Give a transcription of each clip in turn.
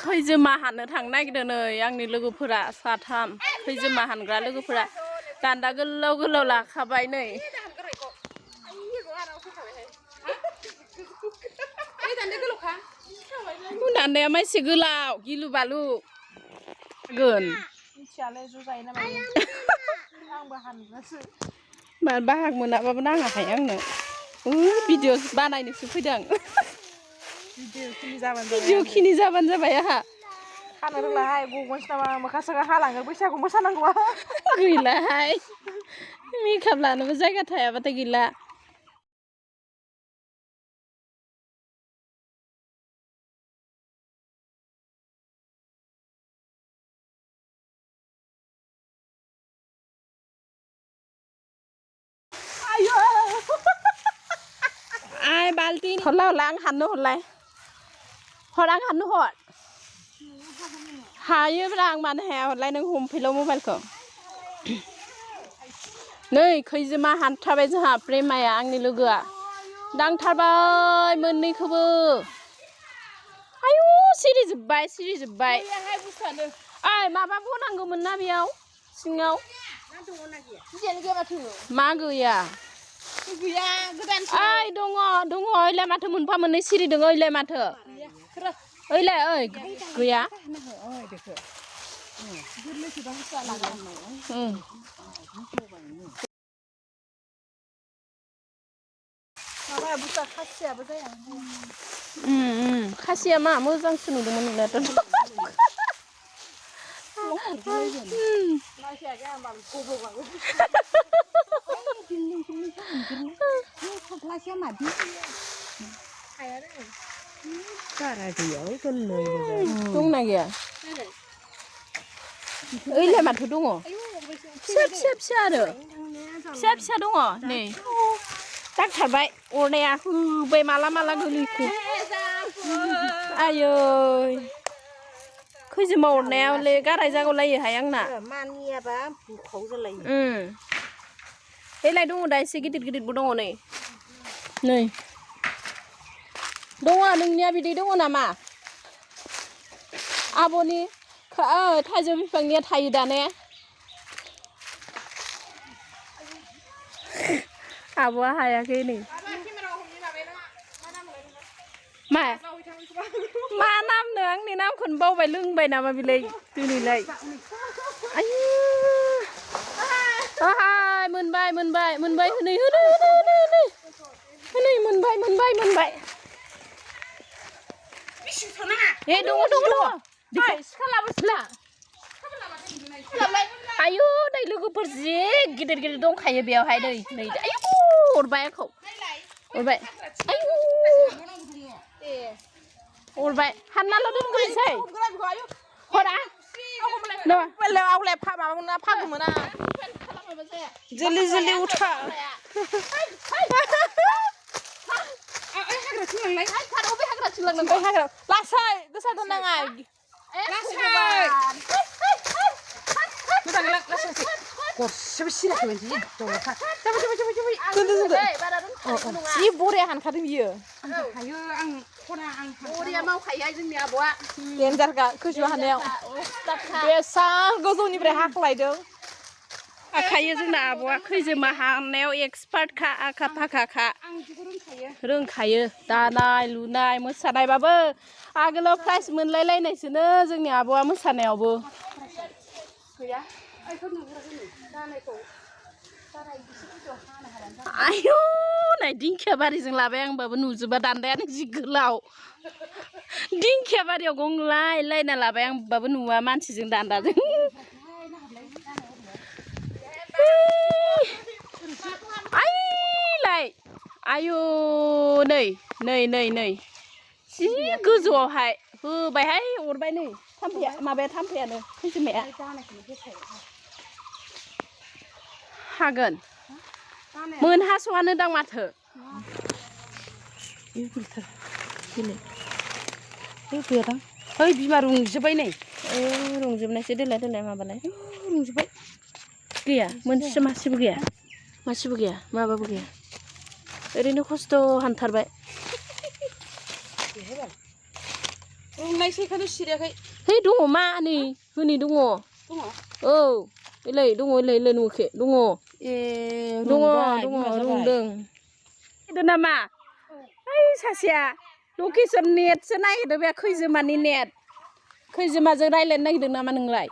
खैजोमा हाननो थांनो नागिरदों नै आंनि लोगोफोरा साथाम खैजोमा हानग्रा लोगोफोरा दान्दा गोलाव गोलाव लाखाबाय नै दान्दाया माइसे गोलाव गिलु बालु गोन मिथियालै ज' जायो ना मायो आंबो हानग्रासो बाहाग मोनाबाबो नाङाहाय आंनो भिडिअ बानायनोसो फैदों भिडिअ खिनि जाबानो जाबाय आहा हानो रोंलाहाय गगनसो नामा मोखा सोखा हालांगोन बैसागु मोसानांगौआ गैलाहाय मेकआप लानोबो जायगा थायाबाथाय गैला आइ बाल्टी हरला हरला आं हाननो हरलाय हर आं हाननो हर हायोब्रा आं मानो हाया हरलाय नों हमफैल' मबाइलखौ नै खैजोमा हानथारबाय जोंहा प्रेमाया आंनि लोगोआ दांथारबाय मोननैखौबो आयु सिरिजोब्बाय ओइ माबा बनांगौमोन ना बेयाव सिङाव मा गैया ओइ दङ ओइलाय माथो मोनफा मोननै सिरि दङ ओइलाय माथो ओइलाय ओइ गैया माबा बुस्थुआ खासियाबो जाया खासिया मा मोजांसो नुदोंमोन नुनायाथ' दंना गैया ओइलाय माथो दङ फिसा आरो फिसा दङ नै दांथारबाय अरनाया होबाय माला गोलैखो आयै खैजोमा अरनायावलै गाराय जागौलायोहाय आंना मानियाबा बुखाव जालायो ओइलाय दङ दा एसे गिदिरबो दङ नै दङ नोंनिया बिदै दङ नामा आब'नि थाइजौ बिफांनिया थायो दा ने आब'आ हायाखै नै मा नामनो आंनि नामखौनो बावबाय लोंबाय नामा बिलाय दिनैलाय आयु मोनबाय हनै मोनबाय ए दङ आयु नै लोगोफोर जि गिदिर दंखायो बेयावहाय नै आयु अरबाय आंखौ अरबाय आयु अरबाय हाननाल' दोनग्रोनोसै हरा आवलाय फागौमोन जल्दि उठा लासै गोसा दोननाङा गरसेबो सिराखै बायदि जि बरिया हानखादों बियो बरिया मावखायो जोंनि आब'आ देन्जारखा खैजोमा हानायाव बेसां गोजौनिफ्राय हाख्लायदों हाखायो जोंना आब'आ खैजोमा हाननायाव एक्सपार्टखा आखा फाखाखा रोंखायो दानाय लुनाय मोसानायबाबो आगोलाव प्राइज मोनलायलायनायसोनो जोंनि आब'आ मोसानायावबो आयु नै दिंखिया बारिजों लाबाय आंबाबो नुजोबा दान्दायानो जि गोलाव दिंखिया बारियाव गंलायलायना लाबाय आंबाबो नुवा मानसिजों दान्दाजों आइलाय आयु नै जि गोजौआवहाय होबायहाय अरबाय नै थाम्फैयानो खैजोमाया हागोन मोनहास'आनो दां माथो ओइ बिमा रुंजोब्बाय नै रुंजोबनायसो देलाय माबालाय रुंजोब्बाय गैया मासेबो गैया माबाबो गैया ओरैनो खस्थ' हानथारबाय रुंनायसै खालि सिरियाखै है दङ मा नै होनै दङ औ ओइलाय दङ ओइलाय नुवाखै दङ ए दङ रुंदों फैदो नामा ओइ सासेया लकेसन नेटसो नागिरदों बे खैजोमानि नेट खैजोमाजों रायज्लायनो नागिरदों नामा नोंलाय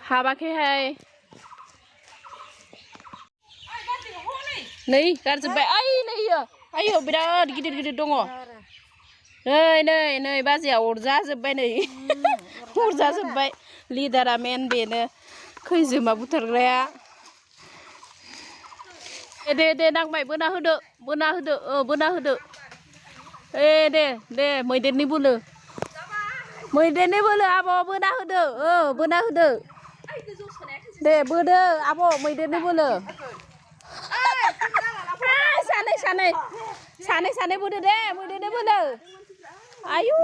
हाबाखैहाय नै गारजोब्बाय ओइ नै आयौ बिराद गिदिर गिदिर दङ नै बाजैया अरजाजोब्बाय नै अरजाजोब्बाय लिडारा मेन बेनो खैजोमा बुथारग्राया दे नांबाय बोना होदो दे मैदेरनि बोलो आब' बोना होदो दे बोदो आब' मैदेरनि बोलो सानै बोदो दे मैदेरनि बोलो आयु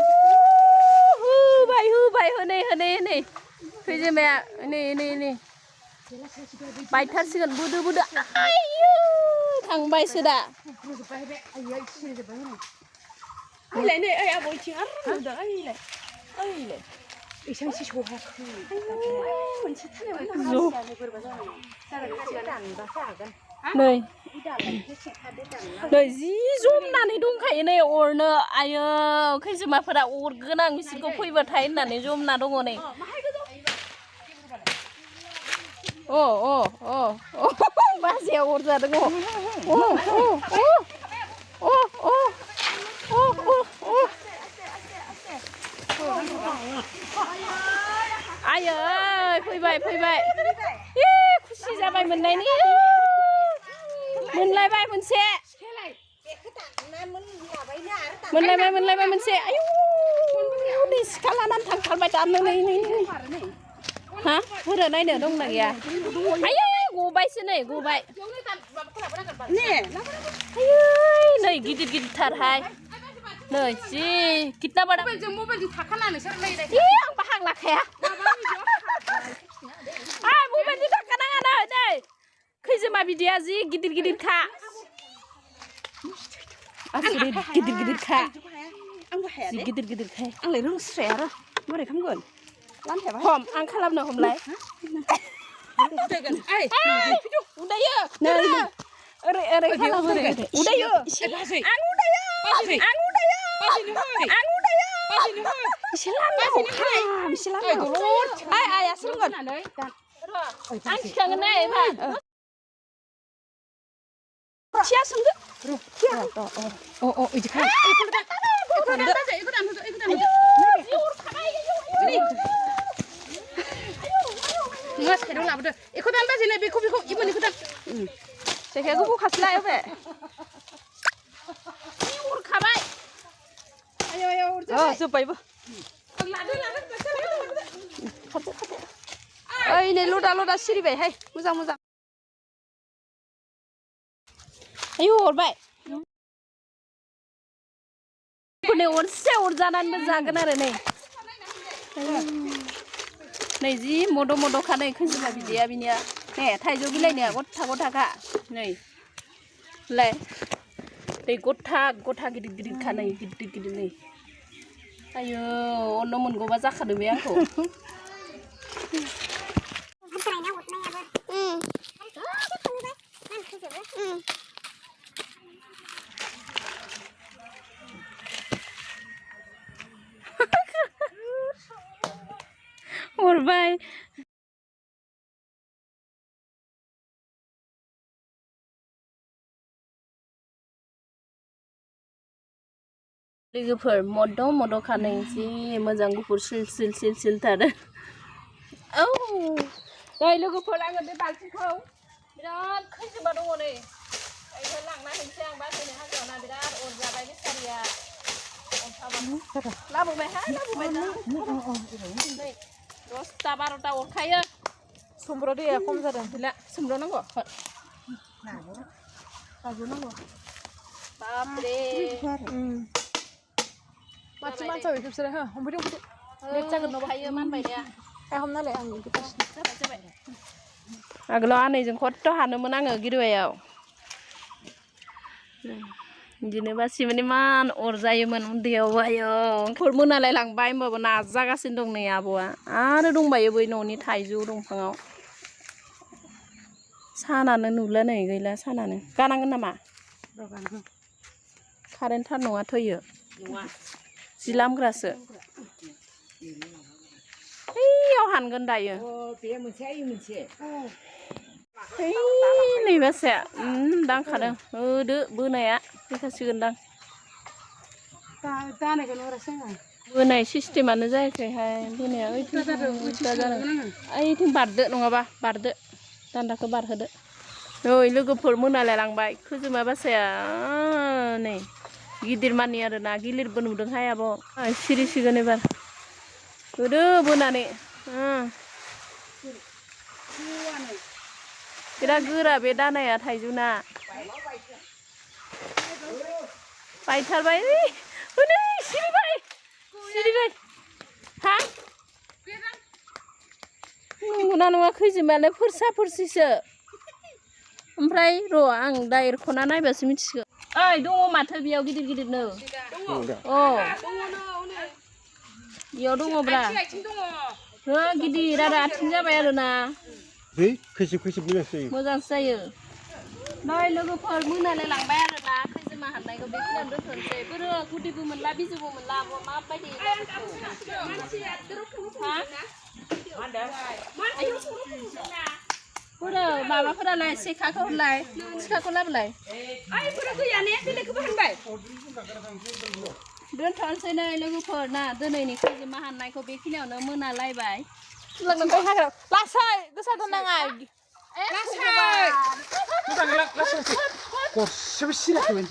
होबाय होनै खैजोमाया नै बायथारसिगोन बोदो आयु थांबायसो दा ओइलाय नै ओइ आब' इथिं आरो नुदों ओइलाय एसांसो सहायाखै मोनसे नै जि जमनानै दंखायो नै अरनो आयौ खैजोमाफोरा अरगोन आं बिसोरखौ फैबाथाय होननानै जमना दङ नै बाजैया अरजादों आयै फैबाय खुसि जाबाय मोननायनि मोनलायबाय मोनसे मोनलायबाय मोनसे आयु नै सिखा लानानै थांथारबाय दानो नै हा बोरो नायनो दंना गैया आयै गबायसो नै गबाय नै गिदिरथारहाय नै जि कितना बड़ा मबाइलजों थाखानानै आं बाहाग लाखाया मबाइलजों थाखानाङा नै खैजोमा बिदैया जि गिदिरखा गिदिरखा जि गिदिरखा आंलाय रोंस्राया आरो मारै खालामगोन हम आं खालामनो हमलाय उदायो ओरै खालाम उदायो आं आइया सोलोंगोन आं सिखांगोन ना एबार थिया सोंदो इदि लाबोदो एखौ दान बाजिनो बेखौ इमोननिखौ दान जेखायखौ बखासलाय बे अरखाबाय जोब्बायबो ओइ नै लदा सिरिबायहाय मोजां आयु अरबाय अरसे अरजानानैबो जागोन आरो नै जि मद' नै खैजोमा बिदैया बिनिया नै थाइजौ बिलाइनिया गथा नै लाय दै गथा गिदिरखा नै गिदिर नै आयौ अरनो मोनगौबा जाखादों बे आंखौ अरबाय लोगोफोर मद' खानै जि मोजां गुफुर सिल औ नै लोगोफोर आङो बे बाल्थिंखौ बिराद खैजोमा दङ नै ओमफ्राय लांना हैनोसै आं बाजैनि हाग्रायावना बिराद अरजाबाय बेसारिया लाबोबायहाय नै 10टा 12टा अरखायो सोमब्र' दैया खम जादों सोमब्रनांगौ बापरे मानसि बिसोरो हो हमफैदों लेट जागोन न' खायो मानबायनाया हमनालाय आं जाबाय आगोलाव आनैजों खस्थ' हानोमोन आङो गिरुवायाव बिदिनो बासिमोन इमान अरजायोमोन उन्दैयाव आयौ फोर मोनालाय लांबाय होमबाबो नाजागासिनो दं नै आब'आ आरो दंबायो बै न'नि थाइजौ दंफाङाव सानानो नुला नै गैला सानानो गानांगोन नामा कारेन्ट थार नङा थैयो जि लामग्रासो ओइयाव हानगोन दायो नैबासो दांखादों होदो बोनाया फैखासिगोनदां बोनाय सिस्टेमानो जायाखैहाय बोनाया ओइथिं बारदो नङाबा बारदो दान्दाखौ बारहोदो नै लोगोफोर मोनालाय लांबाय खोजोमा बासाया नै गिदिर मानि आरोना गिलिरबो नुदोंहाय आब' सिरिसिगोन एबार होदो बोनानै बिराद गोरा बे दानाया थाइजौना बायथारबाय हनै सिरिबाय हा नंगौना नङा खैजोमायालाय फोरसा फोरसिसो ओमफ्राय र' आं दा एरख'ना नायबासो मिथिसिगोन ओइ दङ माथो बेयाव गिदिर गिदिरनो अ बेयाव दङब्रा हो गिदिर आरो आथिं जाबाय आरोना मोजांसो जायो नै लोगोफोर मोनालाय लांबाय आरोना खैजोमा हाननायखौ बेखिनियावनो दोनथ'नोसै बोरो गुदिबो मोनला बिजौबो मोनला आब' माबायदि बोरो माबाफोरालाय सेखाखौ हरलाय सिखाखौ लाबोलाय दोनथ'नोसै नै लोगोफोर ना दिनैनि खैजोमा हाननायखौ बेखिनियावनो मोनालायबाय लासै गोसा दोननाङा गरसेबो सिराखै